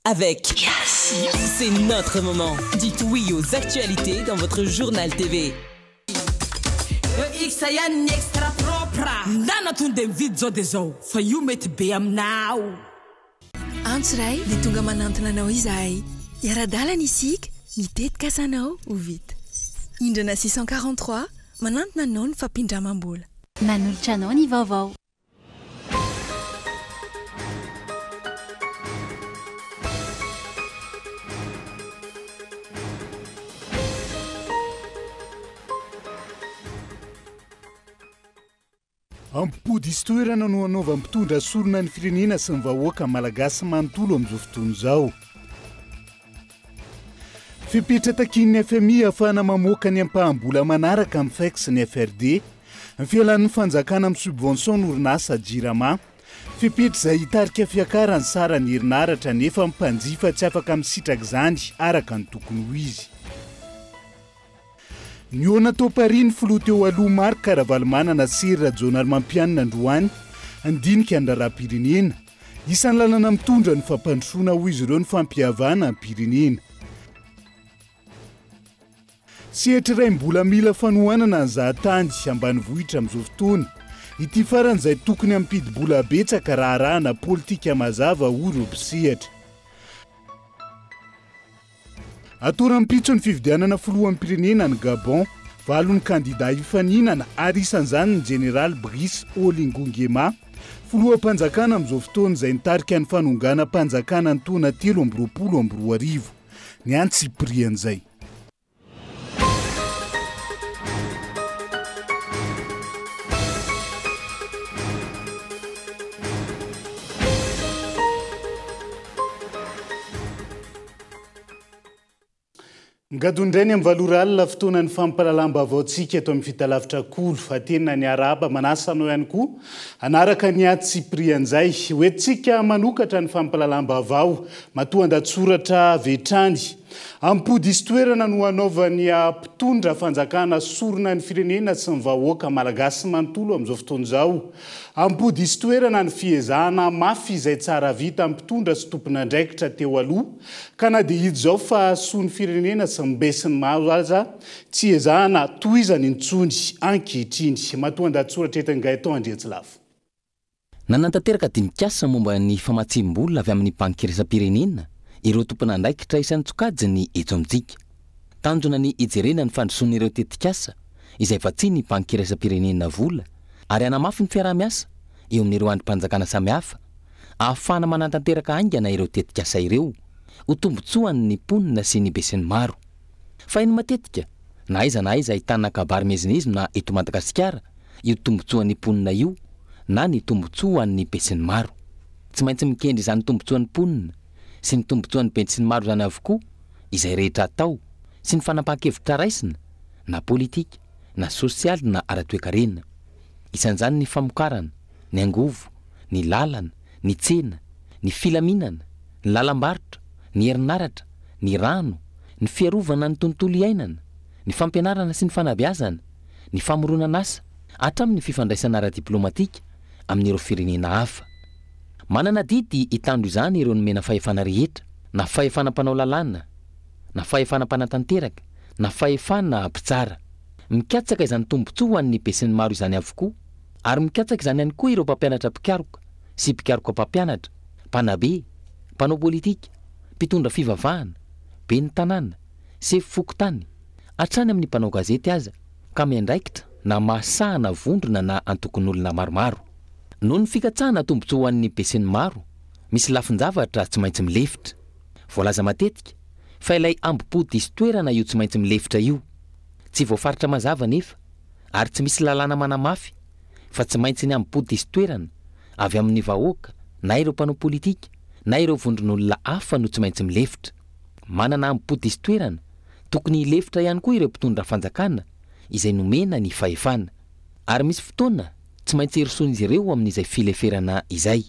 Avec Yes C'est notre moment. Dites oui aux actualités dans votre journal TV. EX ihany ny extra propre. Ndana tonde mividy zao de zao fa io mety be aminao. Antso iray dia tonga manantona anao izahay. Hiara-dalana isika, ny tetikasanao ho vita. Indrana 643, manantona anao ny fampindramam-bola. Manolotra anao ny vaovao. Ampody sy toerana no hanaovan'ny mpitondra sorona ny firenena sy ny vahoaka malagasy manontolo amin'izao fotoana izao. Fepetra takian'ny fmi ahafahana mamoaka ny ampaham-bola manaraka amin'ny FEX ny FRD. Ny fialan'ny fanjakana amin'ny subvention ny orinasa Jirama. Fepetra izay hitarika fiakaran'ny saran'ny herinaratra nefa ny mpanjifa tsy afaka misitraka izany araka ny tokony ho izy. Nihaona tao Paris ny filoha teo aloha Marc Ravalomanana sy Hery Rajaonarimampianina androany handinika ny raharaham-pirenena. Isan'ny lalana mitondra ny fampandrosoana hoy izy ireo ny fampihavanam-pirenena. Sehatra iray mbola mila fanohanana ny zahatany ambanivohitra amin'izao fotoana. Ity farany izay tokony hampidi-bola betsaka raha arahana politika mazava hoy ireo mpisehatra. Atao rahampitso ny fifidianana filoham-pirenena any Gabon. Valo ny kandidà hifaninana ary isan'izany ny jeneraly Brice Oligui Nguema, filoham-panjakana amin'izao fotoana izay nitarika ny fanonganam-panjakana ny taona 2023. Ny antsipirian'izay. Migadona indray ny amin'ny valo ora alina, fotoanan'ny fampahalalam-baovaontsika eto amin'ny Fitalavitra Kolo. Tena ny arahaba, manasa anao ihany koa hanaraka ny antsipirian'izay. Hoentintsika manokatra ny fampahalalam-baovao matoan-datsoratra avy hatrany. Ampody sy toerana no hanaovan'ny mpitondra fanjakana sorona ny firenena sy ny vahoaka malagasy manontolo amin'izao fotoana izao. Ampody sy toerana ny fiezahana mafy izay tsara vitan'ny mpitondra sy tompon'andraikitra teo aloha Ka na dia hita izao fa soa ny firenena sy ny besinimaro aza, tsy ezahana tohizana intsony ankehitriny. Matoan-dahatsoratra entin'i Gaëtan Andriantsilavo. Nanatanteraka dinikasa momba ny famatsiam-bola avy amin'ny Banky Iraisam-pirenena ireo tompon'andraikitra isan-tsokajiny eto amintsika. Tanjona ny hijerena ny fandrosoan'ireo tetikasa izay vatsian'ny Banky Iraisam-pirenena vola ary hanamafy ny fiaraha-miasa eo amin'ireo andrim-panjakana samihafa ahafahana manatanteraka haingana ireo tetikasa ireo ho tombontsoan'ny mponina sy ny besinimaro. Faheno matetika, na aiza na aiza ahitana kabary miezinezina eto Madagasikara io tombontsoan'ny mponina io na ny tombontsoa ho an'ny besinimaro. Tsy maintsy mikendry izany tombontsoan'ny mponina sy ny tombontsoan'ny besinimaro izany avokoa izay rehetra atao sy ny fanapahan-kevitra raisina na politika na sosialy na ara-toekarena. Isan'izany ny famokarana, ny angovo, ny lalana, ny tsena, ny filaminana, ny lalam-barotra, ny herinaratra, ny rano, ny fiarovana ny tontolo iainana, ny fampianarana sy ny fanabeazana, ny famoronan'asa, hatramin'ny fifandraisana ara-diplaomatika amin'ireo firenena hafa. Manana adidy hitandro izany ireo nomena fahefana rehetra, na fahefana mpanao lalàna, na fahefana mpanatanteraka, na fahefana mpitsara. Mikatsaka izany tombontsoa ho an'ny besinimaro izany avokoa, ary mikatsaka izany ihany koa ireo mpampianatra mpikaroka sy mpikaroka mpampianatra, mpanabe, mpanao politika, mpitondra fivavahana, ben'ny tanàna, sefo fokontany, hatrany amin'ny mpanao gazety aza, ka miandraikitra na mahasahana vondrona na antokon'olona maromaro. Noho ny fikatsahana tombontsoa ho an'ny besinimaro, misy lafin-javatra tsy maintsy milefitra. Voalaza matetika fa ilay hambom-po diso toerana io tsy maintsy milefitra io. Tsy voafaritra mazava anefa ary tsy misy lalàna manamafy fa tsy maintsy ny hambom-po diso toerana avy amin'ny vahoaka na ireo mpanao politika na ireo vondron'olona hafa no tsy maintsy milefitra. Manana hambom-po diso toerana, tokony hilefitra ihany koa ireo mpitondra fanjakana izay nomena ny fahefana. Ary misy fotoana tsy maintsy hirosoan'izy ireo amin'izay fileferana izay.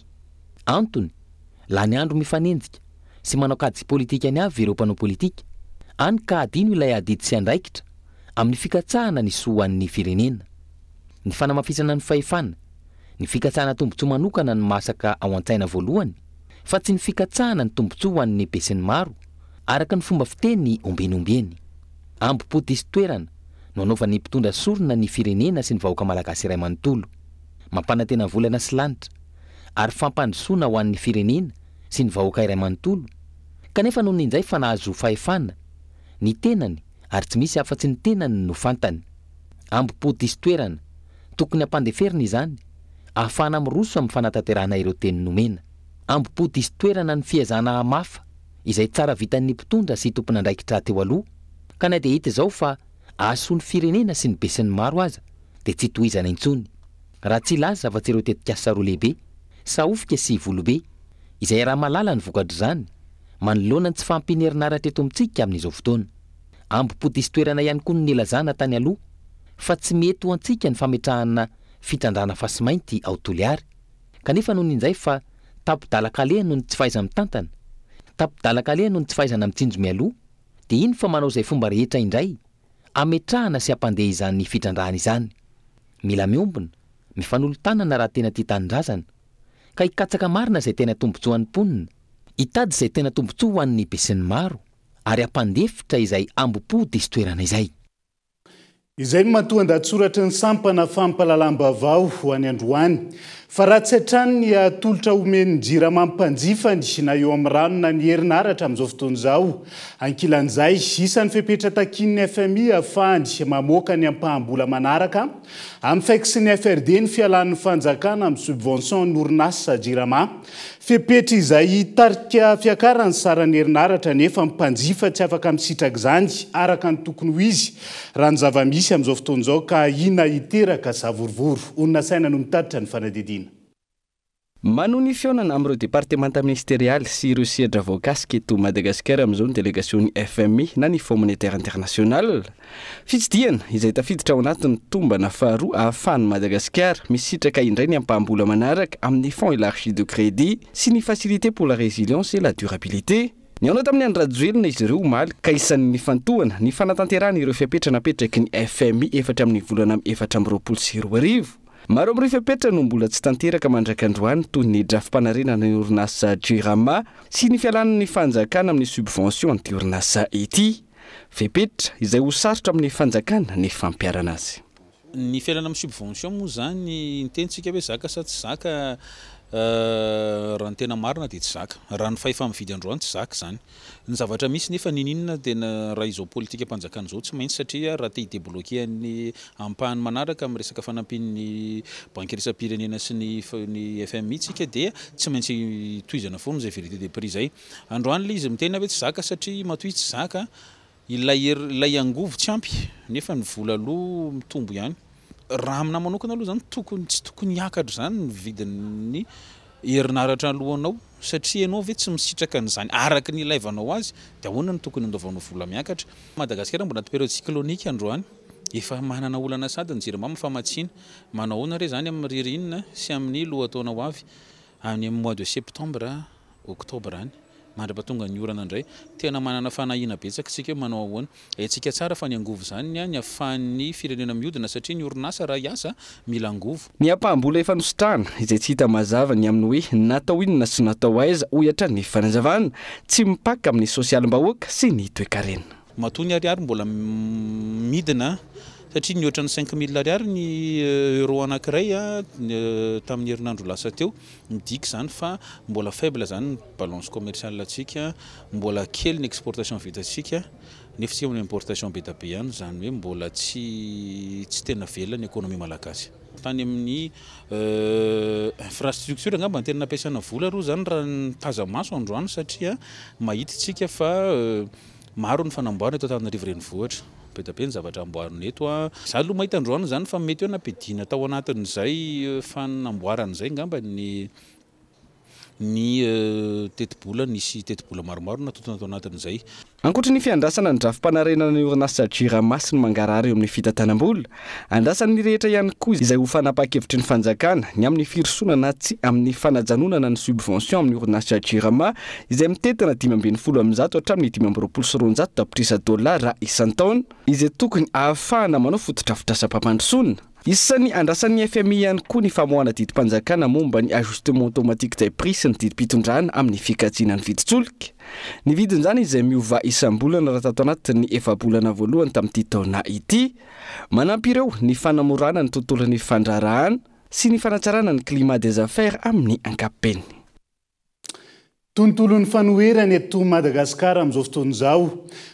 Antony, lany andro mifanenjika sy manao kajy politikany avy ireo mpanao politika, any ka hadino ilay adidy sy andraikitra amin'ny fikatsahana ny soa ho an'ny firenena. Ny fanamafisana ny fahefana, ny fikatsahana tombontsoa manokana no masaka ao an-tsaina voalohany. fa tsy ny fikatsahana ny tombontsoa ho an'ny besinimaro, araka ny fomba fiteny ombieny ombieny. Ambo-po diso toerana no anaovan'ny mpitondra sorona ny firenena sy ny vahoaka malagasy iray manontolo. Mampanantena volana sy lanitra ary fampandrosoana ho an'ny firenena sy ny vahoaka iray manontolo, kanefa nony injay fa nahazo fahefana, ny tenany ary tsy misy afa-tsy ny tenany no fantany. Ambo-po diso toerana, tokony hampandeferina izany, ahafahana miroso amin'ny fanatanterahana ireo teny nomena. Ambo-po diso toerana ny fiezahana hamafa izay tsara vitan'ny mpitondra sy tompon'andraikitra teo aloha, ka na dia hita izao fa ahasoa ny firenena sy ny besinimaro aza dia tsy tohizana intsony. Raha tsy hilaza afa-tsy ireo tetikasa roa lehibe, Sahofika sy Volobe, izay iaraha-mahalala ny vokatr'izany, manoloana ny tsy fahampian'ny herinaratra eto amintsika amin'izao fotoana. Ambo-po diso toerana ihany koa ny nilazana tany aloha fa tsy mety ho antsika ny fametrahana fitrandrahana fasimainty ao Toliary, kanefa nony injay fa tapi-dalan-kaleha noho ny tsy fahaiza-mitantana, tapi-dalan-kaleha noho ny tsy fahaizana mitsinjo mialoha, dia iny fa manao izay fomba rehetra indray hametrahana sy hampandeha izany fitrandrahana izany. Mila miombona, mifanolo-tanana raha tena tia tanindrazana, ka hikatsaka marina izay tena tombontsoan'ny mponina, hitady izay tena tombontsoa ho an'ny besinimaro, ary hampandefitra izay hambom-po diso toerana izay. Izay no matoan-dahatsoratry ny sampana fampahalalam-baovao ho any androany. Fa ratsy hatrany ny atolotra omen'ny Jirama mpanjifany na eo amin'ny rano na ny herinaratra amin'izao fotoana izao. Ankilan'izay, isan'ny fepetra takian'ny FMI ahafahany mamoaka ny ampaham-bola manaraka amin'ny FEC sy ny FRD ny fialan'ny fanjakana amin'ny subvention ny orinasa Jirama. Fepetra izay hitarika fiakaran'ny saran'ny herinaratra nefa mpanjifa tsy afaka misitraka izany araka ny tokony ho izy raha ny zava-misy amin'izao fotoana izao ka ahiana hiteraka savorovoro. Olona saina no mitatitra ny fanadihadiana. Manohy ny fihaonana amin'ireo departemanta ministerialy sy ireo sehatra voakasika eto Madagasikara amin'izao ny delegasion'ny FMI na ny Fonds Monétaire International. Fitsidihana izay tafiditra ao anatin'ny tombana faharoa ahafahan'i Madagasikara misitraka indray ny ampaham-bola manaraka amin'ny Fonds élargi de crédit sy ny Facilité pour la résilience et la durabilité. Nihaona tamin'i Andry Rajoelina izy ireo omaly ka isan'ny nifantohana ny fanatanterahana ireo fepetra napetraky ny FMI efatra amin'ny volana 2024. Maro amin'ireo fepetra no mbola tsy tanteraka mandrak'androany toy ny drafi-panarenana ny orinasa Jirama sy ny fialan'ny fanjakana amin'ny subvention an'ity orinasa ity. Fepetra izay ho sarotra amin'ny fanjakana ny fampiharana azy. Ny fialana amin'ny subvention moa izany, niteny tsika hoe zaka sa tsy zaka, raha ny tena marina dia tsy zaka. Raha ny fahefa-mividy androany tsy zaka izany. Ny zavatra misy nefa n'inon'inona tena raha izao politikam-panjakana izao tsy maintsy satria raha te hi-debloquer ny ampahany manaraka amin'ny resaka fanampian'ny banky iraisam-pirenena sy ny ny FMI tsika dia tsy maintsy tohizana foana izay vérité des prix izay. Androany ilay izy miteny hoe tsy zaka satria matoa izy tsy zaka, ilay hery ilay angovo tsy ampy nefa ny vola aloha mitombo ihany. Raha aminahy manokana aloha izany tokony tsy tokony hiakatra izany ny vidin'ny herinaratra alohanao satria ianao ve tsy misitraka an'izany araka ny ilaivanao azy dia ahoana no tokony handoavanao vola miakatra. Madagasikara mbola anaty période cyclonique androany, efa manana olana sady ny jirama amin'ny famatsiana. Manao ahoana re izany amin'ny ririnina sy amin'ny lohataona ho avy any amin'ny mois de septembre Octobre any, mandra-pahatonga ny orana indray. Tena manana fanahiana betsaka isika hoe manao ahoana. Haintsika tsara fa ny angovo izany ny ny ahafahan'ny firenena mihodina satria ny orinasa raha hiasa mila angovo. Ny ampaham-bola efa nositrahana, izay tsy hita mazava ny amin'ny hoe natao inona sy natao aiza, hoy hatrany ny fanazavana, tsy mipaka amin'ny sosialim-bahoaka sy ny toekarena. Matoa ny ariary mbola midina satria nihoatra ny 5000 ariary ny euro anankiray tamin'ny herinandro lasa teo. Midika izany fa mbola faible izany ny balance commerciale antsika, mbola kely ny exportation vitantsika, nefa isika manao importation be dia be ihany, izany hoe mbola tsy tsy tena velona ny économie malagasy. Tany amin'ny infrastructure angamba no tena nampiasana vola aloha izany raha ny taza-maso androany satria mahita isika fa Maro ny fanamboarana eto Antananarivo renivohitra. Be dia be ny zavatra amboarina eto. Za aloha mahita androany izany fa mety hoe nampiadiana tao anatin'izay fanamboarana izay angamba ny ny tetibola, nisy tetibola maromaro natontona tao anatin'izay. Ankoatry ny fiandrasana ny drafi-panarenana ny orinasa Jirama sy ny mangarahara eo amin'ny fitantanam-bola, Andrasan'ny rehetra ihany koa izay ho fanapahan-kevitry ny fanjakana ny amin'ny firosoana na tsia amin'ny fanajanonana ny subvention amin'ny orinasa Jirama izay mitentina 115 hatramin'ny 225 tapitrisa dolara isan-taona izay tokony ahafahana manao fotodrafitrasam-pampandrosoana. Isan'ny andrasan'ny FMI ihany koa ny famoahana didim-panjakana momba ny ajustement automatique des prix sy ny didim-pitondrana amin'ny fikajiana ny vidin-tsolika. Ny vidin'izany izay miova isam-bolana raha tato anatin'ny efa-bolana voalohany tamin'ity taona ity. Manampy ireo ny fanamorana ny tontolon'ny fandraharahana sy ny fanatsarana ny climat des affaires amin'ny ankapobeny. Tontolon'ny fanoherana eto Madagasikara amin'izao fotoana izao.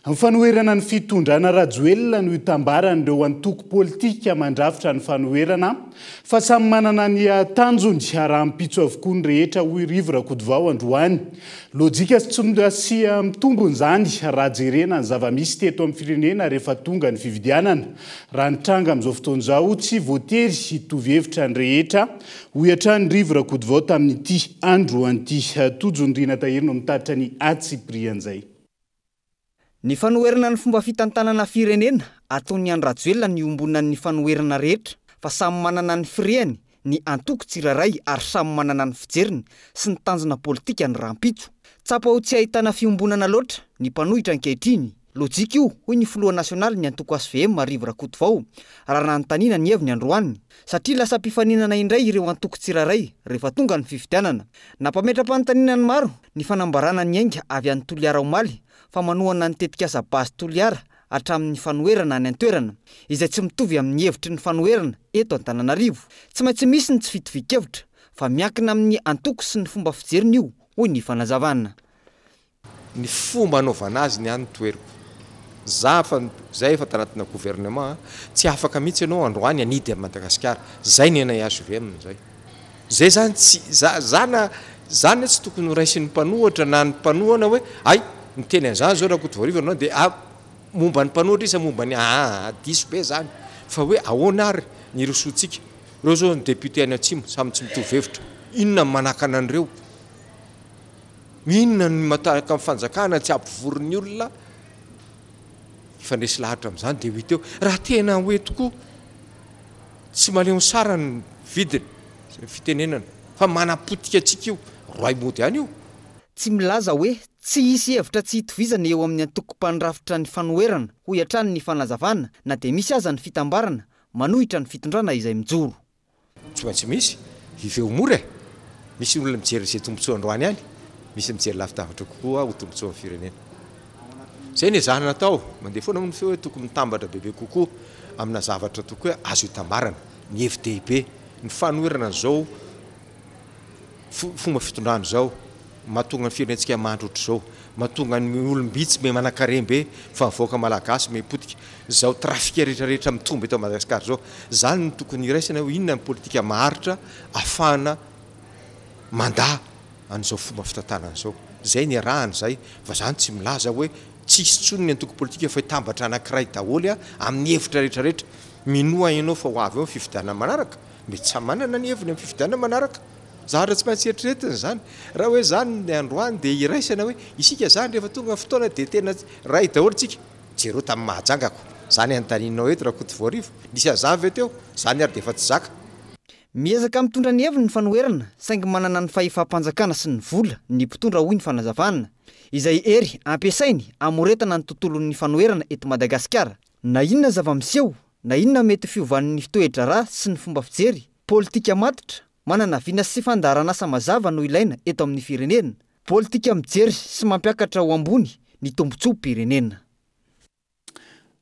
Ny fanoherana ny fitondrana Rajoelina no itambaran'ireo antoko politika mandrafitra ny fanoherana fa samy manana ny tanjony rahampitso avokoa ny rehetra hoy Rivo Rakotovao androany. Lojika sy tsy mitombina izany raha jerena ny zava-misy teto amin'ny firenena rehefa tonga ny fifidianana. Raha ny tranga amin'izao fotoana izao tsy voatery hitovy hevitra ny rehetra hoy hatrany Rivo Rakotovao tamin'ity androany ity. Tojo ny Rina Tahiry no mitatitra ny antsipirian'izay. Ny fanoherana ny fomba fitantanana firenena ataon'i Andry Rajoelina no iombonan'ny fanoherana rehetra fa samy manana ny firehany ny antoko tsirairay ary samy manana ny fijeriny sy ny tanjona politikany rahampitso. Tsapa ho tsy ahitana fiombonana loatra ny mpanohitra ankehitriny. Lojika io, hoy ny filoha nasionalin'ny antoko HVM Rivo Rakotovao raha nanontaniana ny heviny androany. Satria lasa mpifaninana indray ireo antoko tsirairay rehefa tonga ny fifidianana. Nampametra-panontaniana ny maro ny fanambarana niainga avy any Toliara omaly fa manohana ny tetikasa Base Toliara hatramin'ny fanoherana any an-toerana, izay tsy mitovy amin'ny hevitry ny fanoherana eto Antananarivo. Tsy maintsy misy ny tsy fitovian-kevitra fa miankina amin'ny antoko sy ny fomba fijeriny io, hoy ny fanazavana. Ny fomba anaovana azy ny ahy no toeriko. Za fa zay efa tanatina gouvernement a, tsy afaka mihitsy ianao androany hanidy an'i Madagasikara. Zay ny anay HVM zay. Zay zany tsy za za na za ne tsy tokony ho raisin'ny mpanohatra na ny mpanohana hoe hay miteny an'izany zao Rakotovoarivo ianao dia ah momba ny mpanohatra izy sa momba ny aa diso be zany fa hoe ahoana ary ny hirosoantsika. Ireo zao ny député any atsimo samy tsy mitovy hevitra. Inona no manakana an'ireo? Inona no matarika ny fanjakana tsy hampivory ny olona hifandresy lahatra amin'izany dia ho hita eo. Raha tena hoe tokoa tsy maneho ny sarany ny vidiny, izay ny fitenenana, fa manapotika antsika io, roay mody any io. Tsy milaza hoe tsy hisy hevitra tsy hitovizana eo amin'ny antoko mpandrafitra ny fanoherana, hoy hatrany ny fanazavana, na dia misy aza ny fitambarana manohitra ny fitondrana izay mijoro. Tsy maintsy misy, vivez mora e! Misy olona mijery izay tombontsoa androany ihany, misy mijery lavidavitra kokoa ho tombontsoan'ny firenena. Izay no ezahana natao, mandeha foana moa ny feo hoe tokony mitambatra bebe kokoa amina zavatra tokony hoe azo itambarana, ny hevi-dehibe, ny fanoherana an'izao fomba fitondrana izao. Mahatonga ny firenentsika mandry ohatr'izao, mahatonga ny olom-bitsy miha manankarem-be fa ny vahoaka malagasy miha potika, izao trafic rehetra rehetra mitombo eto Madagasikara izao, izany no tokony hiraisana hoe inona ny politika maharitra ahafahana mandà an'izao fomba fitantanana izao, izay ny iarahana izay fa izany tsy milaza hoe tsy hisy intsony ny antoko politika fa hitambatra anankiray daholo amin'ny hevitra rehetra rehetra, minoa ianao fa ho avy eo ny fifidianana manaraka, mety samy manana ny heviny amin'ny fifidianana manaraka. Zavatra tsy maintsy eritreretina izany. Raha hoe izany ny androany dia iraisana hoe isika izany rehefa tonga ny fotoana dia tena iray daholo isika. Jereo tamin'ny Mahajangako. Izany anontanianao eto Rakotovoarivo. Nisy an'izany ve teo? Izany ary dia efa tsy zaka. Miezaka mitondra ny heviny ny fanoherana saingy manana ny fahefam-panjakana sy ny vola ny mpitondra hoy ny fanazavana. Izay hery ampiasainy hamoretana ny tontolon'ny fanoherana eto Madagasikara. Na inona zava-miseho, na inona mety ho fiovan'ny toe-draharaha sy ny fomba fijery, politika matotra, manana vina sy fandaharanasa mazava no ilaina eto amin'ny firenena. Politika mijery sy mampiakatra ho ambony ny tombontsoam-pirenena.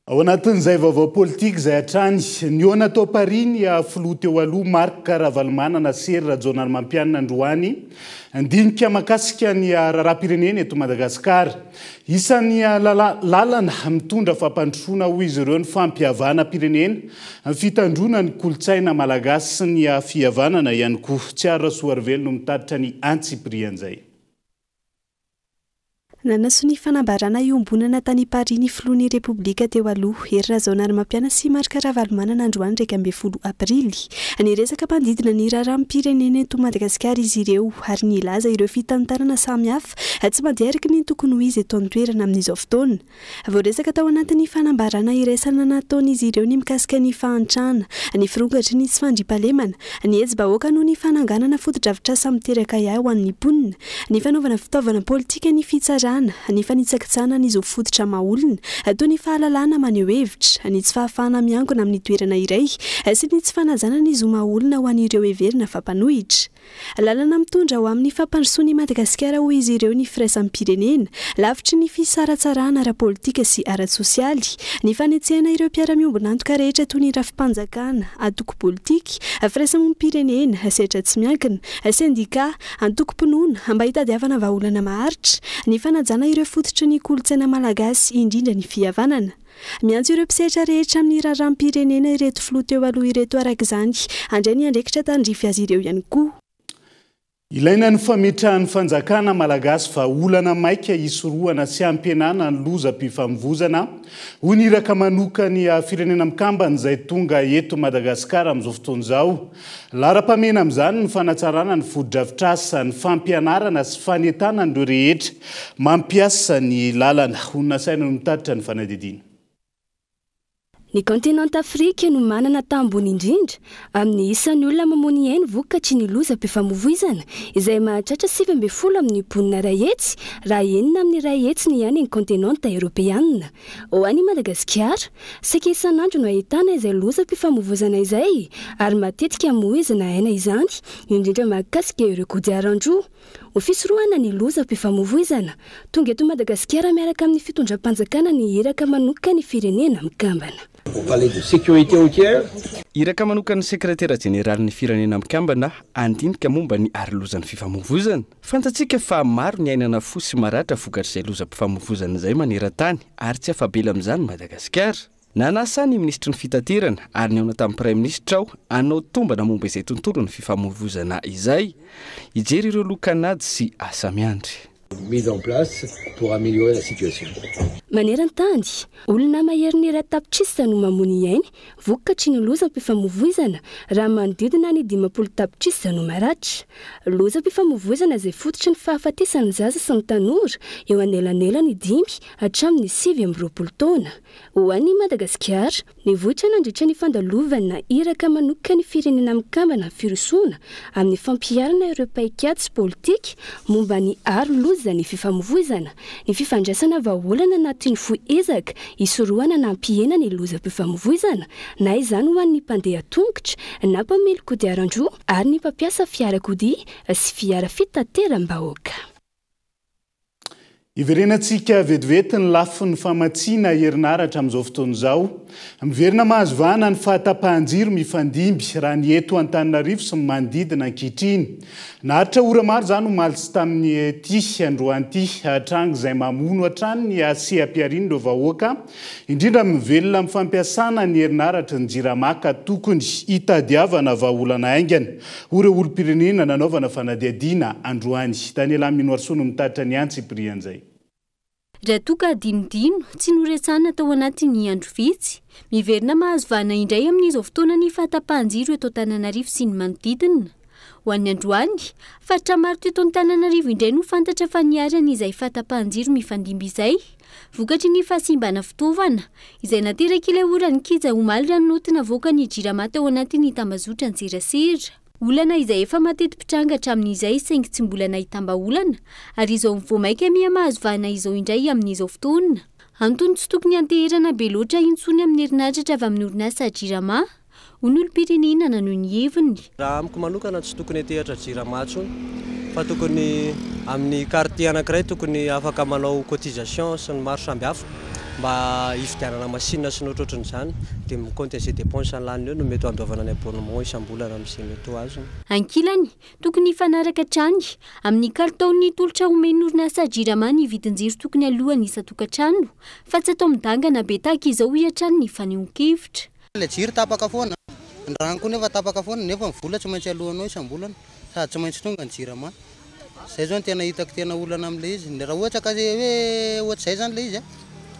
Ao anatin'izay vaovao politika izay hatrany, nihaona tao Paris ny filoha teo aloha Marc Ravalomanana sy Hery Rajaonarimampianina androany, nidinika mahakasika ny raharaham-pirenena eto Madagasikara. Isan'ny lalana mitondra fampandrosoana hoy izy ireo ny fampihavanam-pirenena, ny fitandroana ny kolontsaina malagasy sy ny fihavanana ihany koa. Tsiaro Rasoarivelo no mitatitra ny antsipirian'izay. Nanasonia fanambarana iombonana tany Paris ny filohan'ny Repoblika teo aloha, Hery Rajaonarimampianina sy Marc Ravalomanana androany 11 aprily. Niresaka manodidina ny raharaham-pirenena eto Madagasikara izy ireo ary nilaza ireo fitantarana samihafa tsy mandeha araka ny tokony ho izy eto an-toerana amin'izao fotoana. Voaresaka tao anatin'ny fanambarana iraisana nataon'izy ireo ny mikasika ny fahantrana, ny firongatry ny tsy fandriampahalemana, ny hetsi-bahoaka noho ny fananganana fotodrafitrasa miteraka ahiahy ho an'ny mponina, ny fanaovana fitaovana politika ny fitsarana. ara-dalàna, ny fanitsakitsahana ny zo fototra maha olona, toy ny fahalalahana maneho hevitra, ny tsy fahafahana miangona amin'ny toerana iray sy ny tsy fanajana ny zo maha olona ho an'ireo heverina fa mpanohitra. Lalana mitondra ho amin'ny fampandrosoan'i Madagasikara hoy izy ireo ny firaisam-pirenena, lavitry ny fisaratsarahana ara-politika sy ara-tsosialy, ny fanetsehana ireo mpiara-miombon'antoka rehetra toy ny rafi-panjakana, antoko politika, firaisamonim-pirenena, sehatra tsy miankina, sendikà, antokom-pinoana, mba hitadiavana vahaolana maharitra, ny fanajana ireo fototry ny kolontsaina malagasy indrindra ny fihavanana. Miantso ireo mpisehatra rehetra amin'ny raharaham-pirenena ireto filoha teo aloha ireto araka izany handray ny andraikitra tandrify azy ireo ihany koa. Ilaina ny fametrahan'ny fanjakana malagasy vahaolana maika hisorohana sy hampihenana ny lozam-pifamoivozana, hoy ny iraka manokan'ny Firenena Mikambana izay tonga eto Madagasikara amin'izao fotoana izao. Laharam-pahamehana amin'izany ny fanatsarana ny fotodrafitrasa, ny fampianarana sy fanentanana ireo rehetra mampiasa ny lalana. Olona saina no mitatitra ny fanadihadiana. Ny kaontinanta Afrika no manana taha ambony indrindra amin'ny isan'ny olona mamono ainy vokatry ny lozam-pifamoivoizana, izay mahatratra 19 amin'ny mponina 100 raha 6 amin'ny 100 ny any kaontinanta Eoropeana. Ho an'i Madagasikara, saika isan'andro no ahitana izay lozam-pifamoivoizana izay ary matetika amoizana aina izany, indrindra mahakasika ireo kodiaran-droa. Ho fisorohana ny lozam-pifamoivoizana, tonga eto Madagasikara miaraka amin'ny fitondram-panjakana ny iraka manokan'ny Firenena Mikambana. Pour parler de sécurité routière. Iraka manokan'ny Sekretera Jeneralin'ny Firenena Mikambana handinika momba ny arolozan'ny fifamoivoizana. Fantatsika fa maro ny aina nafoy sy maratra vokatr'izay lozam-pifamoivozana izay maneran-tany ary tsy afa-bela amin'izany Madagasikara. Nanasa ahy ny minisitry ny Fitaterana ary nihaona tamin'ny Praiminisitra aho hanao tombana momba izay tontolon'ny fifamoivozana izay, hijery ireo lokan'ady sy asa miandry. Mise en place pour améliorer la situation. Maneran-tany, olona maherin'ny 1 tapitrisa no mamono ny ainy vokatry ny lozam-pifamoivoizana raha manodidina ny 50 tapitrisa no maratra. Lozam-pifamoivoizana izay fototry ny fahafatesan'ny zaza sy ny tanora eo anelanelany 5 hatramin'ny 29 taona. Ho an'i Madagasikara, nivoitra nandritra ny fandalovana iraka manokan'ny Firenena Mikambana firosoana amin'ny fampiharana ireo paikady sy politika momba ny aro loza ny fifamoivoizana, ny fifandraisana vahaolana anatin'ny fohy ezaka hisorohana na hampihena ny lozam-pifamoivoizana, na izany ho an'ny mpandeha tongotra na mpamily kodiaran-droa ary ny mpampiasa fiarakodia sy fiara fitateram-bahoaka. Iverenantsika vetivety ny lafiny famatsiana herinaratra amin'izao fotoana izao. Miverina mahazo vahana ny fahatapahan-jiro mifandimby raha ny eto Antananarivo sy ny manodidina ankehitriny. Naharitra ora maro izany omaly sy tamin'ny ity androany ity, tranga izay mamono hatrany ny seha-piharian'ireo vahoaka, indrindra mivelona amin'ny fampiasana ny herinaratra ny Jirama ka tokony hitadiavana vahaolana haingana, hoy ireo olom-pirenena nanaovana fanadihadiana androany. Daniela Minoarisoa no mitatitra ny antsipirian'izay. Raha toa ka dinodino tsy noresahana tao anatin'ny andro vitsy, miverina mahazo vahana indray amin'izao fotoana ny fahatapahan-jiro eto Antananarivo sy ny manodidina. Ho an'ny androany, faritra maro teto Antananarivo indray no fantatra fa niharany izay fahatapahan-jiro mifandimby izay, vokatry ny fahasimbana fitaovana, izay naterak'ilay ora-nikija omaly raha ny naoty navoakan'ny Jirama tao anatin'ny tambazotra an-tserasera. Olana izay efa mateti-pitranga hatramin'izay saingy tsy mbola nahitam-bahaolana ary izao vao mainka miha mahazo vahana izao indray amin'izao fotoana. Antony tsy tokony hanteherana be loatra intsony amin'ny herinaratra avy amin'ny orinasa Jirama, hoy ny olom-pirenena naneho ny heviny. Raha amiko manokana tsy tokony hitehatra Jirama intsony fa tokony amin'ny quartier anankiray tokony afaka manao cotisation sy ny maro samby hafa mba hividianana machine sy ny ohatrohatran'izany dia mi-compte an'izay dépense lany eo no mety handoavana ny abonnement isam-bolana amin'izay mety ho azony. Ankilany, tokony hifanaraka hatrany amin'ny kalitaon'ny tolotra omen'ny orinasa Jirama ny vidin-jiro tokony alohan'ny isan-tokantrano fa tsy atao midangana be tahaka izao hoy hatrany ny fanehoan-kevitra. Ilay jiro tapaka foana, ny rano koa nefa tapaka foana nefa ny vola tsy maintsy alohanao isam-bolana sady tsy maintsy tonga ny Jirama. Izay zao no tena hitako tena olana amin'ilay izy. Raha ohatra ka hoe ohatr'izay zany ilay izy a,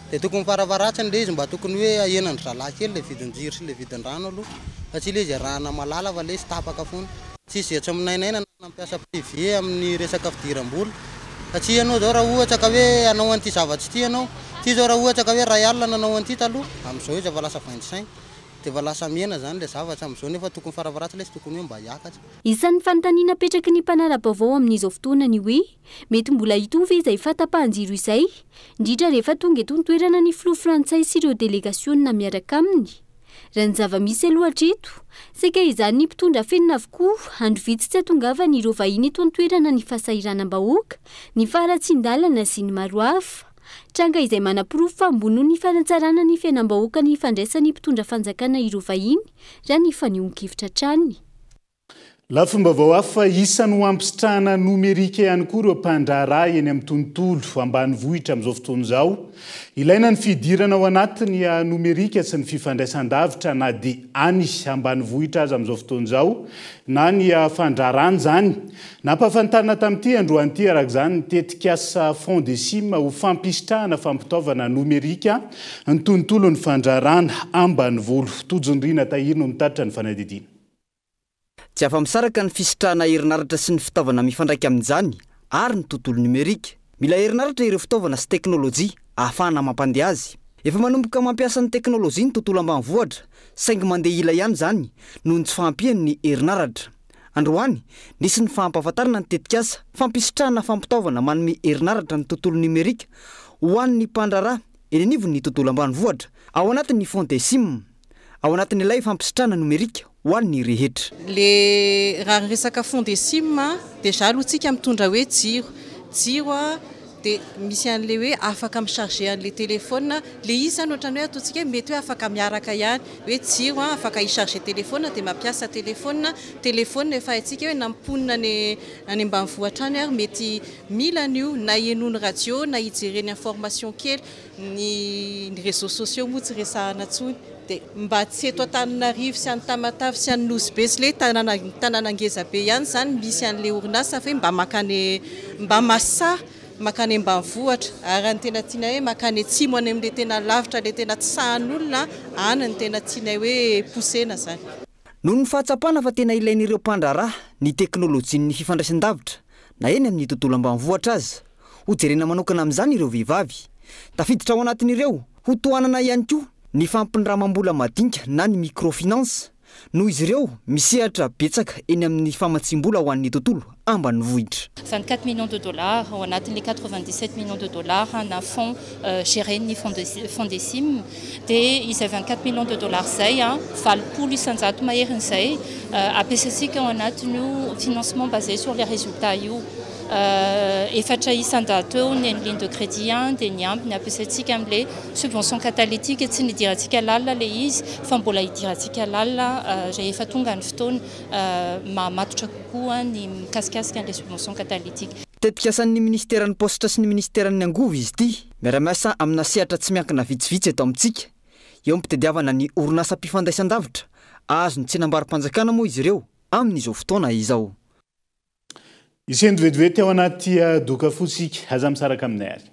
dia tokony farafaharatsiny ilay izy mba tokony hoe ahenany zalahy kely ilay vidin-jiro sy ilay vidin-drano aloha satria ilay izy arahana malala fa ilay izy tapaka foana. Tsisy izay tsy minainaina na nampiasa privé amin'ny resaka fidiram-bola satria ianao zao raha ohatra ka hoe hanao an'ity zavatra ity ianao, ity zao raha ohatra ka hoe 1000 nanao an'ity taloha, amin'izao izy efa lasa 25. Dia efa lasa mihena zany ilay zavatra amin'izao nefa tokony farafaharatsy ilay izy tokony hoe mba hiakatra. Isan'ny fanontaniana apetraky ny mpanara-baovao amin'izao fotoana ny hoe mety mbola hitovy izay fahatapahan-jiro izay, indrindra rehefa tonga eto an-toerana ny filoha frantsay sy ireo delegasionina miaraka aminy. Raha ny zava-misy aloha hatreto, saika izany ny mpitondra afenina avokoa, andro vitsy tsy hatongavan'ireo vahiny eto an-toerana ny fahasahiranam-bahoaka, ny faharatsian-dalana sy ny maro hafa. Tranga izay manaporofo fa ambony noho ny fanatsarana ny fiainam-bahoaka ny fandraisan'ny mpitondra fanjakana ireo vahiny, raha ny fanehoan-kevitra hatrany. Lafim-baovao hafa, isan'ny ho ampisitrahana nomerika ihany koa ireo mpandraharaha eny amin'ny tontolo ambanivohitra amin'izao fotoana izao. Ilaina ny fidirana ao anatin'ny nomerika sy ny fifandraisan-davitra na dia any ambanivohitra aza amin'izao fotoana izao na ny fandraharahana izany. Nampahafantarina tamin'ity androany ity araka izany ny tetikasa Fondecim ho fampisitrahana fampitaovana nomerika ny tontolon'ny fandraharahana ambanivolo. Tojo Nirina Tahiry no mitatitra ny fanadihadiana. Tsy afa-misaraka ny fisitrahana herinaratra sy ny fitaovana mifandraika amin'izany ary ny tontolo nomerika. Mila herinaratra ireo fitaovana sy teknolojia ahafahana mampandeha azy. Efa manomboka mampiasa ny teknolojia ny tontolo ambanivohitra saingy mandeha ila ihany izany noho ny tsy fahampian'ny herinaratra. Androany, nisy ny fampahafantarana ny tetikasa fampisitrahana fampitaovana manome herinaratra ny tontolo nomerika ho an'ny mpandraharaha eny anivon'ny tontolo ambanivohitra ao anatin'ny Fondecim. ao anatin'ilay fampisitrahana nomerika ho an'ny rehetra. Le raha ny resaka Fondecim déjà aloha tsika mitondra hoe jiro, jiro dia misy an'le hoe afaka mi-charger an'le téléphone, le izy zany ohatran'ny hoe ataontsika hoe mety hoe afaka miaraka ihany, hoe jiro afaka hi-charger téléphone dia mampiasa téléphone, téléphone efa haintsika hoe na mponina any any ambanivohitra any ary mety mila an'io na henoiny radio na hijereny information kely. Ny réseaux sociaux moa tsy resahana intsony dia mba tsy eto Antananarivo sy any Tamatave sy any Nosy Be sy ilay tanàna tanàna ngeza be ihany izany misy an'ilay orinasa fa hoe mba mankany mba masaha mankany ambanivohitra ary raha ny tena tianay hoe mankany atsimo any amin'ilay tena lavitra ilay tena tsy sahan'olona any no tena tianay hoe pousser-na izany. Noho ny fahatsapana fa tena ilain'ireo mpandraharaha ny teknolojian'ny fifandraisan-davitra na eny amin'ny tontolo ambanivohitra aza, Hojerena manokana amin'izany ireo vehivavy. Tafiditra ao anatin'ireo, hotohanana ihany koa ny fampindramam-bola madinika na ny microfinance, noho izy ireo misehatra betsaka eny amin'ny famatsiam-bola ho an'ny tontolo ambanivohitra. 24 millions de dollars ao anatin'ilay 97 millions de dollars na fonds gérer-n'ny Fondecim dia izay 24 millions de dollars izay, 80% maherin'izay ampiasaintsika ao anatin'io financement basé sur les résultats io. 4% eo ny an'ny ligne de crédit dia ny ambiny ampiasaintsika amin'ilay subvention catalytique, tsy nidirantsika lalina ilay izy fa mbola hidirantsika lalina rehefa tonga ny fotoana mahamatotra kokoa ny mikasikasika an'ilay subvention catalytique. Tetikasan'ny minisiteran'ny paositra sy ny minisiteran'ny angovo izy ity, miara-miasa amina sehatra tsy miankina vitsivitsy eto amintsika. Eo am-pitadiavana ny orinasam-pifandraisandavitra ahazo ny tsenambaro-panjakana moa izy ireo amin'izao fotoana izao. Hisento vetivety ao anaty doka fotsy isika. Aza misaraka aminay ary.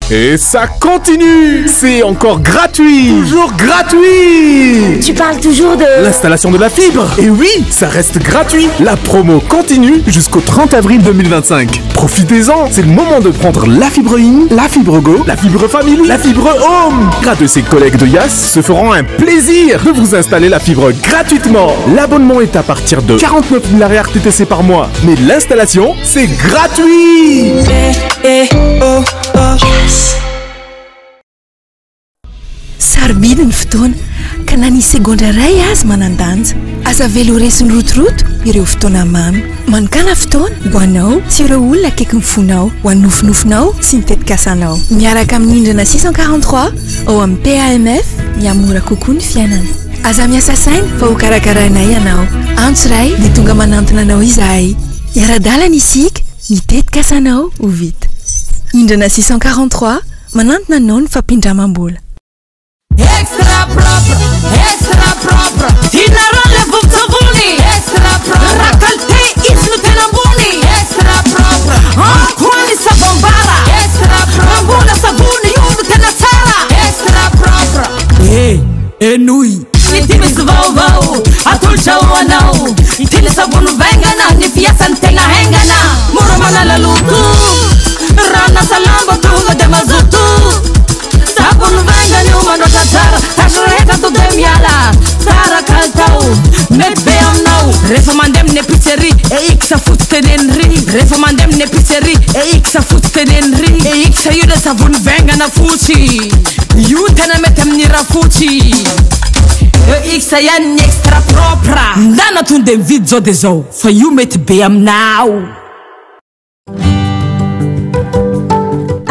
Et ça continue. C'est encore gratuit. Toujours gratuit. Tu parles toujours de l'installation de la fibre. Et oui, ça reste gratuit. La promo continue jusqu'au 30 avril 2025. Profitez-en, c'est le moment de prendre la fibre in, la fibre go, la fibre family, la fibre home. Grâce de ses collègues de Yas se feront un plaisir de vous installer la fibre gratuitement. L'abonnement est à partir de 49 000 RTTC par mois. Mais l'installation, c'est gratuit. Oh, oh. Yes. Sarobidy ny fotoana, ka na ny segondra iray aza manan-danja. Aza avela ho resin'ny rotoroto ireo fotoana mamy. Manokàna fotoana ho anao sy ireo olona akaikin'ny fonao, ho an'ny nofinofinao sy ny tetikasanao. Miaraka amin'ny Indrana 643 ao amin'ny PAMF, mihamora kokoa ny fiainana. Aza miasa saina fa hokarakarainay ianao. Antso iray dia tonga manantona anao izahay. Hiara-dalana isika, ny tetikasanao ho vita. Indrana 643, manantona anao ny fampindramam-bola. Extra propre, extra propre, inareo le vovon-tsavony. Extra propre, raha qualité izy no tena ambony. Henoy ity misy vaovao atolotra ho anao Ity ny savony vaingana, ny fiasany tegna haingana Mora manala loto, ranasa lamba tonga de mazoto Savony vaingana io mandratra tsara, tasy rehetra to de miala Tsara kalitao, mety be aminao Rehefa mandeha amin'ny épicerie, EX fotsy teneno ry Rehefa mandeha amin'ny épicerie, EX fotsy teneno ry EX io le savony vaingana fotsy Io tena mety amin'ny rafotsy EX ihany ny extra propre Ndana tonga de mividy zao de zao fa io mety be aminao.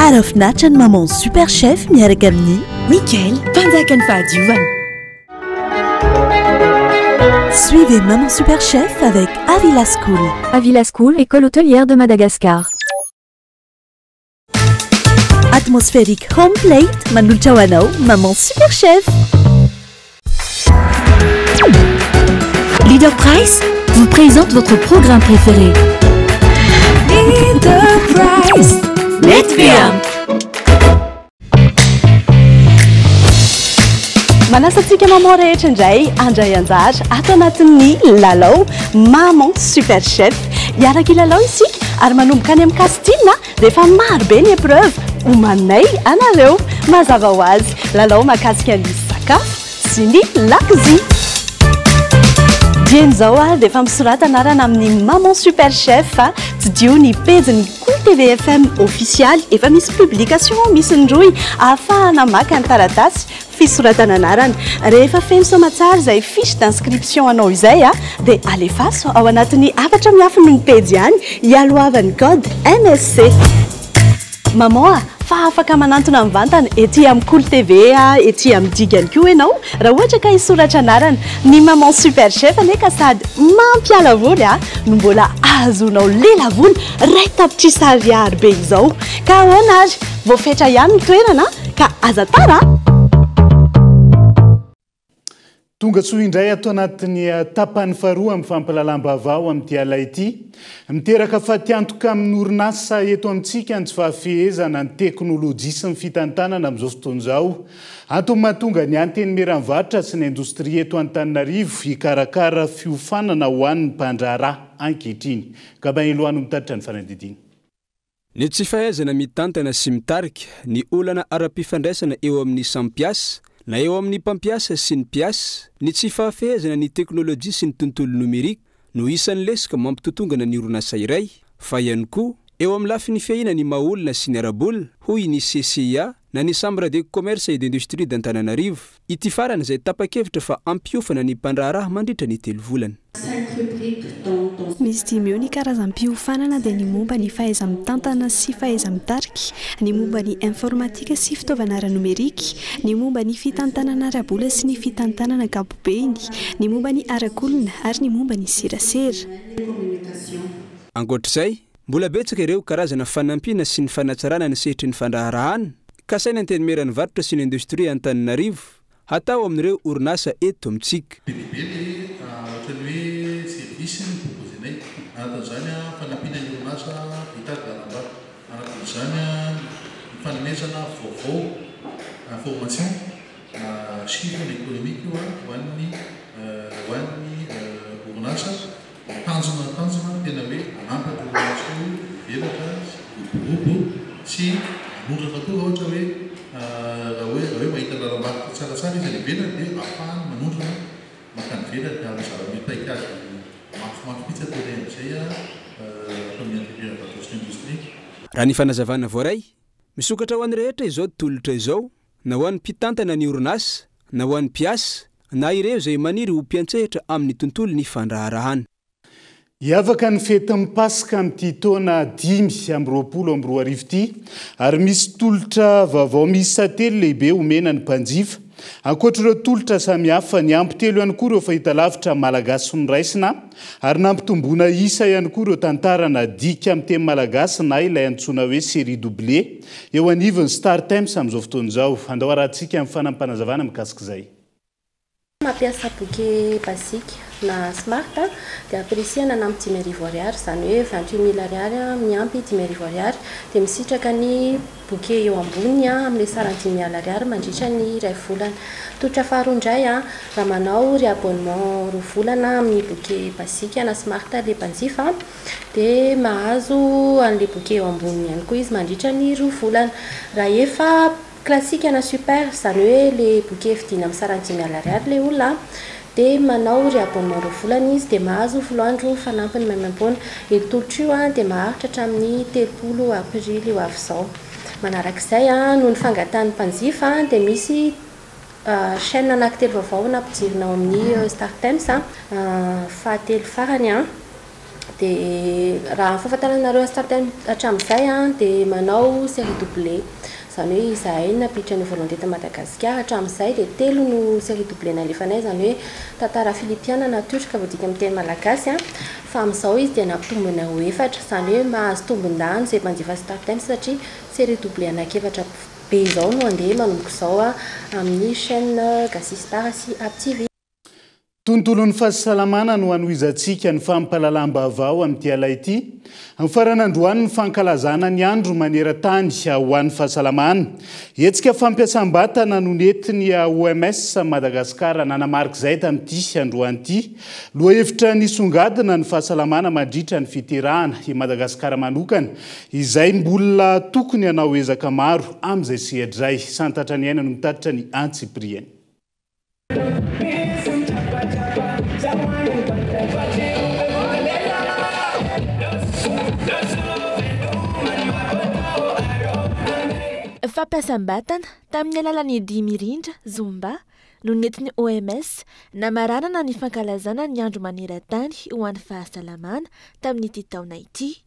Ary finaritra ny Maman Super Chef miaraka amin'ny Mickaël, mpanjakan'ny fahadiovana. Suivez Maman Super Chef avec Avila School. Avila School, école hôtelière de Madagascar. Atmospheric Home Plate manolotra ho anao Maman Super Chef. Leader Price vous présente votre programme préféré. Leader Price. Let's Manasa antsika maman rehetra indray handray anjara ato anatin'ny lalao Maman Super Chef. Hiaraka hilalao isika ary manomboka any amin'ny casting dia efa maro be ny épreuve omanay anareo. Mazava ho azy, lalao mahakasika ny sakafo sy ny lakozia. Dieny izao ary dia efa misorata anarana amin'ny Maman Super Chef. Tsidiho ny pejin'ny Kolo TV FM ofisialy. Efa misy publication misy ny rohy ahafahana maka ny taratasy fisoratana anarana. Rehefa feno soamatsara izay fiche d'inscription anao izay dia alefaso ao anatin'ny hafatra miafina ny pejy ihany hialohavan'ny code MSC. Maman a, fa afaka manantona mivantana ety amin'ny Kolo TV, ety amin'ny Digue ihany koa ianao raha ohatra ka hisoratra anarana. Ny Maman Super Chef anie ka sady mampiala voly no mbola ahazoanao lelavola iray tapitrisa ariary be izao. Ka ahoana ary? Voafetra ihany ny toerana ka aza tara a! Tonga soa indray ato anatin'ny tapany faharoa amin'ny fampahalalam-baovao amin'ity alina ity. Miteraka fatiantoka amin'ny orinasa eto amintsika ny tsy fahafehezana ny teknolojia sy ny fitantanana amin'izao fotoana izao. Antony mahatonga ny Antenimieran'ny Varotra sy ny Indostria eto Antananarivo hikarakara fiofanana ho an'ny mpandraharaha ankehitriny. Gabin Eloah no mitatitra ny fanadihadiana. Ny tsy fahaizana mitantana sy mitarika, ny olana ara-pifandraisana eo amin'ny samy mpiasa, na eo amin'ny mpampiasa sy ny mpiasa, ny tsy fahafehezana ny teknolojia sy ny tontolo nomerika no isan'ny lesoka mampitotongana ny orinasa iray, fa ihany koa eo amin'ny lafiny fiahiana ny maha-olona sy ny ara-bola, hoy ny CCIA na ny Chambre de Commerce et d'Industrie d'Antananarivo. Ity farany izay tapa-kevitra fa hampiofana ny mpandraharaha mandritra ny telo volana. Misy dimy eo ny karazam-piofanana dia ny momba ny fahaiza-mitantana sy fahaiza-mitarika, ny momba ny informatika sy fitaovana ara-nomerika, ny momba ny fitantanana ara-bola sy ny fitantanana ankapobeny, ny momba ny arak'olona ary ny momba ny serasera. Ankoatra izay, mbola betsaka ireo karazana fanampiana sy ny fanatsarana ny sehatry ny fandraharahana kasaina Antenimieran'ny Varotra sy ny Indostria Antananarivo hatao amin'ireo orinasa eto amintsika. Be dia be le ohatran'ny hoe service no proposer-nay. Anatin'izany fanampiana ny orinasa hitady lalam-barotra. Anatin'izany ny fanomezana vaovao, information, chiffre économique io ho an'ny ho an'ny orinasa. Tanjona tanjona tena hoe hanampy an'ireo orinasa io hivelatra sy hiroborobo sy hanondrana koa raha ohatra hoe raha hoe raha hoe mahita lalam-barotra tsaratsara izy any ivelany dia ahafahany manondrana mankany ivelany ary zava-misy paikady mafimafy mihitsy ataonay amin'izay ato amin'ny Antenimieran'ny Varotra sy ny Indostria. Raha ny fanazavana voaray, misokatra ho an'ny rehetra izao tolotra izao, na ho an'ny mpitantana ny orinasa, na ho an'ny mpiasa, na ireo izay maniry ho mpiantsehatra amin'ny tontolon'ny fandraharahana. Hiavaka ny fetin'ny Paska amin'ity taona 2025 ity ary misy tolotra vaovao miisa telo lehibe omena ny mpanjifa. Ankoatra ireo tolotra samihafa, niampy telo ihany koa ireo fahitalavitra malagasy noraisina ary nampitomboina isa ihany koa ireo tantara nadika amin'ny teny malagasy na ilay antsoina hoe série doublée eo anivon'ny Startimes amin'izao fotoana izao. Andao harahantsika ny fanampinazavana mikasika izay. Mampiasa bouquet basique na smart dia ampirisihana hanampy 5000 ariary, izany hoe 28 mille ariary miampy 5000 ariary dia misitraka ny bouquet eo amboniny amin'ilay sarany 50 000 ariary mandritra ny iray volana. Tolotra faharoa indray, raha manao réabonnement 2 volana amin'ny bouquet basique na smart ilay mpanjifa dia mahazo an'ilay bouquet eo amboniny ihany koa izy mandritra ny 2 volana. Raha efa classique na super, izany hoe ilay bouquet vidiana amin'ny sarany 50 000 ariary ilay olona dia manao réabonnement 2 volana izy dia mahazo 10 andro fanampiny maimaimpoana. Io tolotra io dia maharitra hatramin'ny 30 aprily ho avy izao. Manarak'izay, noho ny fangatahan'ny mpanjifa dia misy chaîne anankitelo vaovao nampidirina ao amin'ny StarTimes fahatelo farany. Dia raha ny fahafantaranareo StarTimes hatramin'izay dia manao série doublée, izany hoe izahay no nampiditra ny voalohany teto Madagasikara. Hatramin'izay dia telo no série doublée nalefanay, izany hoe tantara filipiana na turka voadika amin'ny teny malagasy, fa amin'izao izy dia nampitombona ho efatra, izany hoe mahazo tombon-dany izay mpanjifa StarTimes satria série doublée anankiefatra be izao no andeha manomboka izao amin'ny chaîne Gasy Star sy Up TV. Tontolon'ny fahasalamana no hanohizantsika ny fampahalalam-baovao amin'ity alina ity. Mifarana androany ny fankalazana ny andro maneran-tany ho an'ny fahasalamana. Hetsika fampiasam-batana no nentin'ny OMS Madagasikara nanamarika izay tamin'ity androany ity. Lohahevitra nisongadina ny fahasalamana mandritra ny fiterahana, i Madagasikara manokana, izay mbola tokony hanao ezaka maro amin'izay sehatra izay. Santatra ny aina no mitatitra ny antsipiriany. Fampiasam-batana tamin'ny alalan'ny dihy mirindra, Zumba, no nentin'ny OMS namaranana ny fankalazana ny andro maneran-tany ho an'ny fahasalamana tamin'ity taona ity.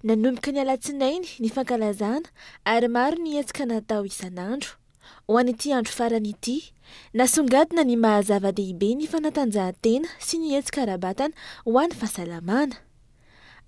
Nanomboka ny alatsinainy ny fankalazana ary maro ny hetsika natao isan'andro. Ho an'ity andro farany ity, nasongadina ny maha zava-dehibe ny fanatanjahantena sy ny hetsika ara-batana ho an'ny fahasalamana.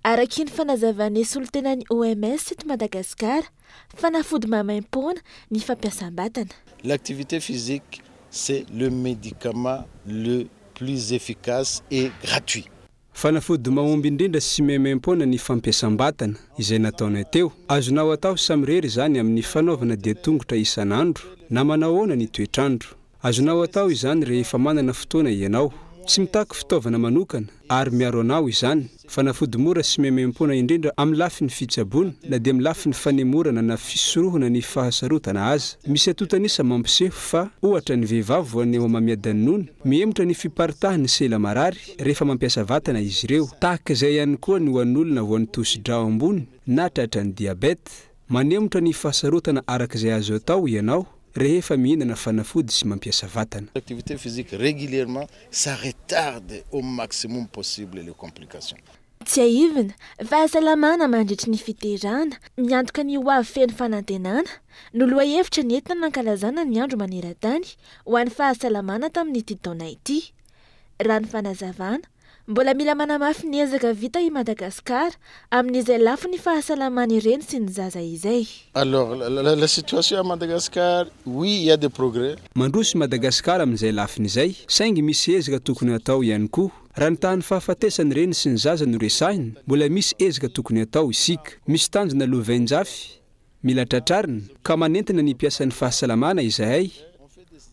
Araka ny fanazavan'ny solontenan'ny OMS eto Madagasikara, fanafody maimaimpoana ny fampiasam-batana. L'activité physique, c'est le médicament le plus efficace et gratuit. Fanafody mahomby indrindra sy maimaimpoana ny fampiasam-batana, izay nataonay teo. Azonao atao samirery izany amin'ny fanaovana dia tongotra isan'andro, na manao ahoana ny toetr'andro. Azonao atao izany rehefa manana fotoana ianao. Tsy mitaky fitaovana manokana, ary miaro anao izany. Fanafody mora sy maimaimpoana indrindra amin'ny lafiny fitsaboana, na dia amin'ny lafiny fanemorana na fisorohana ny fahasarotana aza. Misy antontan'isa mampiseho fa, ohatra, ny vehivavy voan'ny homamiadan'ny nono, mihemotra ny fiparitahan'ny sela marary rehefa mampiasa vatana izy ireo. Tahaka izay ihany koa ny ho an'olona voan'ny tosi-drà ambony na tratran'ny diabeta. Manemotra ny fahasarotana araka izay azo atao ianao rehefa mihinana fanafody sy mampiasa vatana. L'activité physique régulièrement, ça retarde au maximum possible les complications. Tsiahivina, fahasalamana mandritry ny fiterahana, miantoka ny ho avy feno fanantenana, no lohahevitra nentina nankalazana ny andro maneran-tany ho an'ny fahasalamana tamin'ity taona ity. Raha ny fanazavana, mbola mila manamafy ny ezaka vita i Madagasikara amin'izay lafiny fahasalaman'ny reny sy ny zaza izay. Alors, la situation à Madagascar, oui, il y a des progrès. Mandroso i Madagasikara amin'izay lafiny izay, saingy misy ezaka tokony hatao ihany koa. Raha ny tahan'ny fahafatesan'ny reny sy ny zaza no resahina, mbola misy ezaka tokony hatao isika. Misy tanjona lovain-jafy mila tratrarina, ka manentana ny mpiasan'ny fahasalamana izahay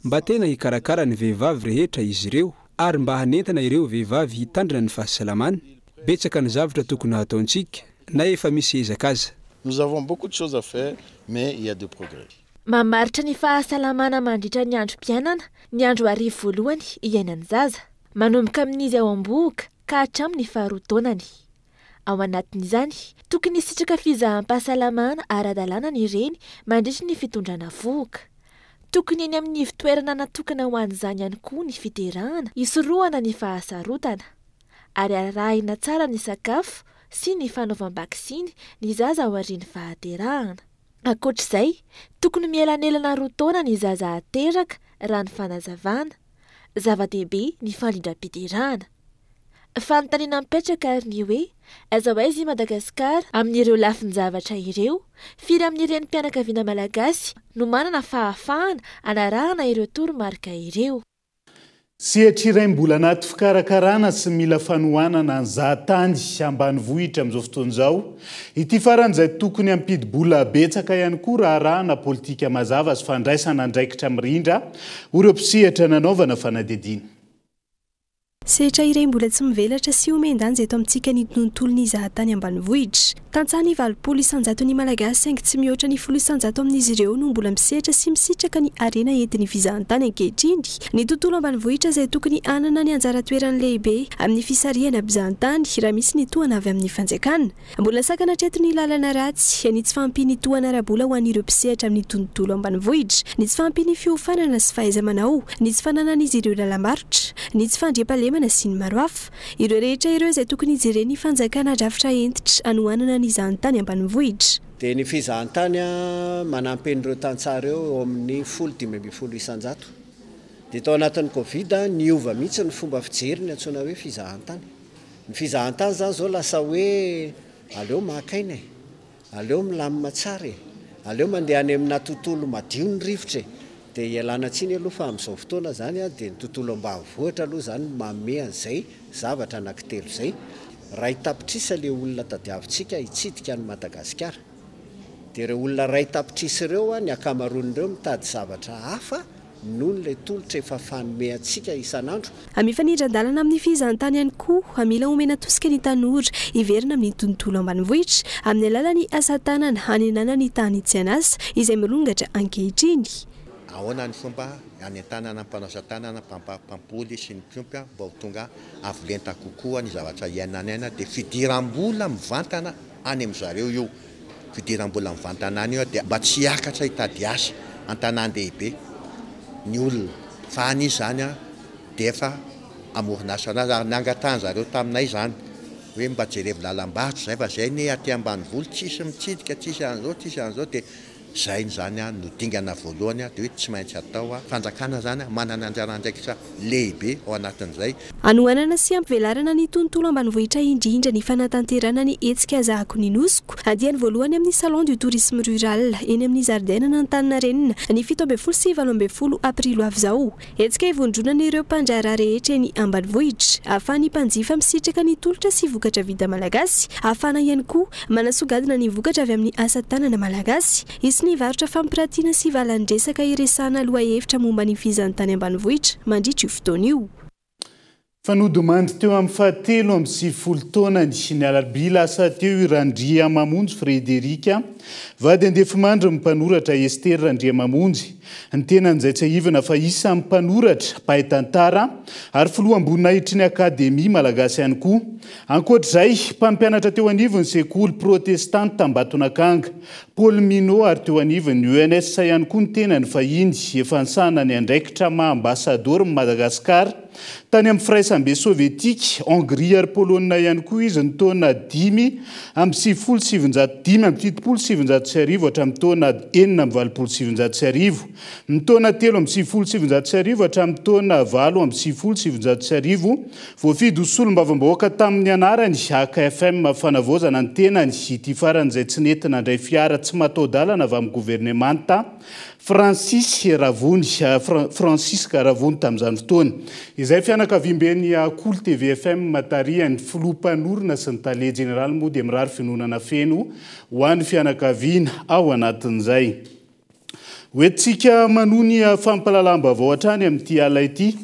mba tena hikarakara ny vehivavy rehetra izy ireo, ary mba hanentana ireo vehivavy hitandrina ny fahasalamany. Betsaka ny zavatra tokony hataontsika, na efa misy ezaka aza. Nous avons beaucoup de choses à faire, mais il y a des progrès. Mamaritra ny fahasalamana mandritra ny androm-piainana ny andro 1000 voalohany iainan'ny zaza. Manomboka amin'izy ao am-bohoka ka hatramin'ny faharoa taonany. Ao anatin'izany, tokony hisitraka fizaham-pahasalamana ara-dalàna ny reny mandritry ny fitondrana vohoka. Tokony eny amin'ny ivon-toerana natokana ho an'izany ihany koa ny fiterahana, hisorohana ny fahasarotana. Ary arahina tsara ny sakafo sy ny fanaovam-baksiny ny zaza aorian'ny fahaterahana. Ankoatr'izay, tokony mielanelana 2 taona ny zaza ateraka raha ny fanazavana. Zava-dehibe ny fandrindram-piterahana. Fanontaniana mipetraka ary ny hoe, aiza ho aiza i Madagasikara amin'ireo lafin-javatra ireo? Firy amin'ireny mpianakaviana malagasy no manana fahafahana hanarahana ireo toromarika ireo? Sehatra iray mbola anaty fikarakarana sy mila fanohanana ny zahatany ambanivohitra amin'izao fotoana izao. Ity farany izay tokony hampidi-bola betsaka ihany koa raha arahana politika mazava sy fandraisana andraikitra mirindra ho ireo mpisehatra nanaovana fanadihadiana. Sehatra iray mbola tsy mivelatra sy omen-danja eto amintsika ny tontolon'ny zahatany ambanivohitra. Tantsaha ny 80 isan-jaton'ny Malagasy saingy tsy mihoatra ny 10 isan-jato amin'izy ireo no mbola misehatra sy misitraka ny harena entin'ny fizahantany ankehitriny. Ny tontolo ambanivohitra izay tokony hanana ny anjara toerany lehibe amin'ny fisarihana mpizahantany raha misy ny tohana avy amin'ny fanjakana. Mbola sakana hatreto ny lalana ratsy, ny tsy fahampian'ny tohana ara-bola ho an'ireo mpisehatra amin'ny tontolo ambanivohitra, ny tsy fahampian'ny fiofanana sy fahaiza-manao, ny tsy fananan'izy ireo lalam-barotra, ny tsy fandriampahalemana sy ny maro hafa. Ireo rehetra ireo izay tokony hijeren'ny fanjakana drafitra hentitra hanohanana ny zahantany ambanivohitra. Dia ny fizahantany manampy an'ireo tantsaha ireo eo amin'ny folo 15 isan-jato. Dia tao anatin'ny Covid niova mihitsy ny fomba fijery ny antsoina hoe fizahantany. Ny fizahantany izany izao lasa hoe aleo maka aina e, aleo milamina tsara e, aleo mandeha any amina tontolo madio ny rivotra e. Dia ialana tsiny aloha fa amin'izao fotoana izany dia ny tontolo ambanivohitra aloha izany no manome an'izay zavatra anankitelo izay. 1 tapitrisa ilay olona tadiavintsika hitsidika an'i Madagasikara. Dia ireo olona 1 tapitrisa ireo, ny ankamaroan'ireo mitady zavatra hafa noho ilay tolotra efa fanome antsika isan'andro. Mifanindran-dalana amin'ny fizahantany ihany koa, mila omena tosika ny tanora hiverina amin'ny tontolo ambanivohitra amin'ny alalan'ny asa tanana hanenana ny tany tsy an'asa izay mirongatra ankehitriny. Ahoana ny fomba anentanana mpanao asa tanana, mpamboly sy ny mpiompy mba ho tonga avolenta kokoa ny zavatra iainana? Dia fidiram-bola mivantana any amin'zareo io. Fidiram-bola mivantana any io dia mba tsy hiakatra hitady asa an-tanàn-dehibe ny olona, fa any izy zany dia efa hamorona asa anazy. Ary nangatahany zareo taminay zany hoe mba jerevy lalam-barotra zay, fa zay ny aty ambanivolo tsisy mitsidika, tsisy an'izao, tsisy an'izao. Dia zay zany no dingana voalohany dia hoe tsy maintsy atao. Fanjakana zany manana anjara andraikitra lehibe ao anatin'izay. Anohanana sy ampivelarana ny tontolo ambanivohitra indrindra ny fanatanterana ny hetsika Zahako ny Nosiko andiany voalohany amin'ny Salon du tourisme rural eny amin'ny zaridaina Antaninarenina ny 17 sy 18 aprily avy izao. Hetsika ivondronana ireo mpandraharaha rehetra eny ambanivohitra ahafahan'ny mpanjifa misitraka ny tolotra sy vokatra vita malagasy, ahafahana ihany koa manasongadina ny vokatra avy amin'ny asa tanana malagasy. Hisy ny varotra fampiratiana sy valan-dresaka iresahana lohahevitra momba ny fizahantany ambanivohitra mandritra io fotoana io. Fa nodimandry teo amin'ny faha-93 taonany ny alarobia lasa teo i Randriamamonjy Frédéric, vady andefimandry ny mpanoratra Esther Randriamamonjy. Ny tenan'izay tsiahivina fa isan'ny mpanoratra, mpahay tantara ary filoham-boninahitry ny Akademia Malagasy ihany koa. Ankoatr'izay, mpampianatra teo anivon'ny sekoly protestanta Ambatonakanga, Paul Minault ary teo anivon'ny ENS ihany koa ny tenany fahiny. Efa nisahana ny andraikitra maha ambasadaoron'i Madagasikara tany amin'ny Firaisambe Sovietika, Hongrie ary Polonina ihany koa izy ny taona 1995 1975 hatramin'ny taona 1986. Ny taona 1993 hatramin'ny taona 1998, voafidy ho solombavambahoaka tamin'ny anarany AKFM Fanavaozana ny tenany. Ity farany izay tsy nety nandray fiara tsy mataho-dalana avy amin'ny governemanta Francis Ravony, Francisque Ravony tamin'izany fotoana izay. Fianakaviamben'ny Kolo TVFM tarihan'ny filoha mpanorina sy ny tale jeneraly moa dia mirary fiononana feno ho an'ny fianakaviana ao anatin'izay. Hoentintsika manohy ny fampahalalam-baovao hatrany amin'ity ala ity.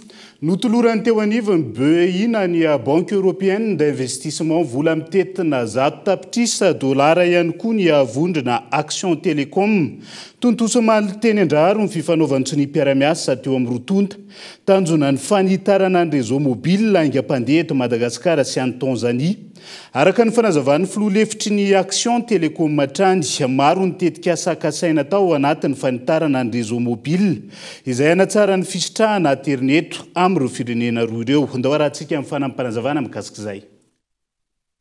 Notolorany teo anivon'ny BEI na ny Banque Européenne d'Investissement vola mitentina 100 tapitrisa dolara ihany koa ny vondrona Action Télécom. Tontosa omaly teny Andraharo ny fifanaovan-tsonia mpiara-miasa teo amin'ny roa tonta. Tanjona ny fanitarana ny réseau mobile haingam-pandeha eto Madagasikara sy any Tanzania. Araka ny fanazavan'ny filoha lefitry ny Action Télécom hatrany, maro ny tetikasa kasaina tao anatin'ny fanitarana ny réseau mobile izay hanatsara ny fisitrahana aterineto amin'ireo firenena roa ireo. Ndao arahantsika amin'ny fanampim-panazavana mikasika izay.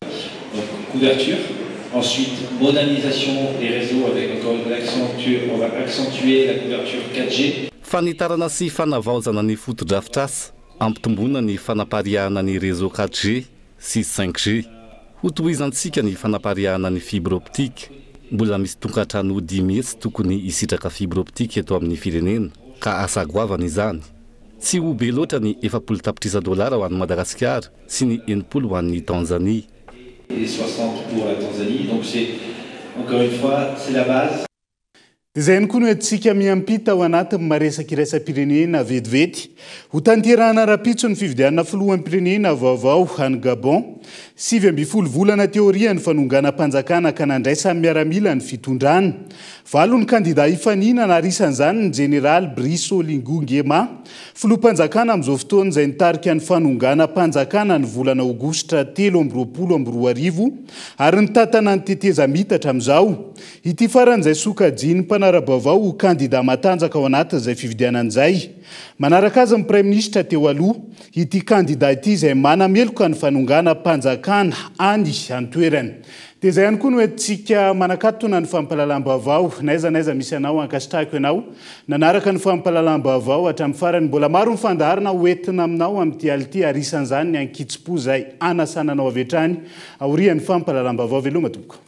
Donc, couverture. Ensuite, modernisation des réseaux avec encore une accentuer, on va accentuer la couverture 4G. Fanitarana sy fanavaozana ny fotodrafitrasa, ampitomboana ny fanapariahana ny réseau 4G sy 5G. Hotohizantsika ny fanapariahana ny fibre optique. Mbola misy tokantrano 500 tokony hisitraka fibre optique eto amin'ny firenena, ka asa goavana izany. Tsy ho be loatra ny 40 tapitrisa dolara ho an'i Madagasikara sy ny 60 ho an'i Tanzania. Et 60 pour la Tanzanie, donc c'est encore une fois, c'est la base. Dia izay ihany koa no entintsika miampita ao anatin'ny maresaka iraisam-pirenena vetivety. Ho tanterahana rahampitso ny fifidianana filoham-pirenena vaovao any Gabon. 19 volana teo aorian'ny fanonganam-panjakana ka nandraisan'ny miaramila ny fitondrana. Valo ny kandida hifaninana ary isan'izany ny jeneraly Brice Oligui Nguema, filoham-panjakana amin'izao fotoana izay nitarika ny fanonganam-panjakana ny volana aogositra 2023 ary nitantana ny tetezamita hatramin'izao. Ity farany izay sokajian'ny mpanara-baovao ho kandida matanjaka ao anatin'izay fifidianana izay. Manaraka azy ny praiminisitra teo aloha, ity kandida ity izay manameloka ny fanonganam-panjakana any an-toerana. Dia izay ihany koa no entintsika manakatona ny fampahalalam-baovao. N'aiza n'aiza misy anao, ankasitrahiko ianao nanaraka ny fampahalalam-baovao hatramin'ny farany. Mbola maro ny fandaharana ho entina aminao amin'ity alina ity ary isan'izany ny ankitsim-po izay hanasana anao avy hatrany aorian'ny fampahalalam-baovao. Veloma tompoko.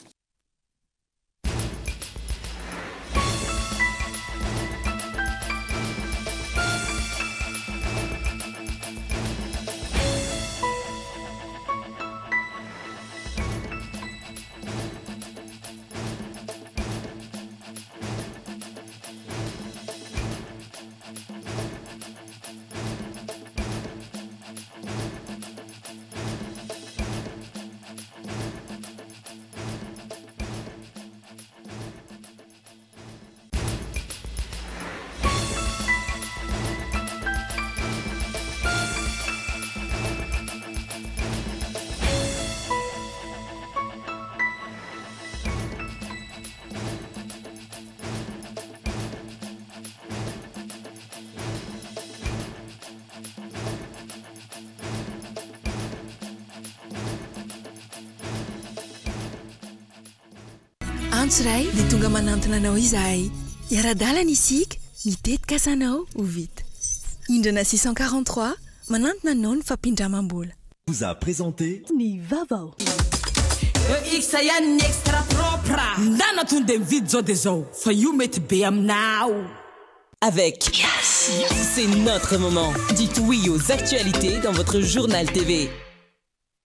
Antso iray dia tonga manantona anao izahay. Hiara-dalana isika, ny tetikasanao ho vita. Indrana 643, manantona anao ny fampindramam-bola. Vous a présenté. Ny vaovao. EX ihany ny extra propre. Ndana tonde mividy zao de zao fa io mety be aminao. Avec C'est notre moment. Dites oui aux actualités dans votre journal TV.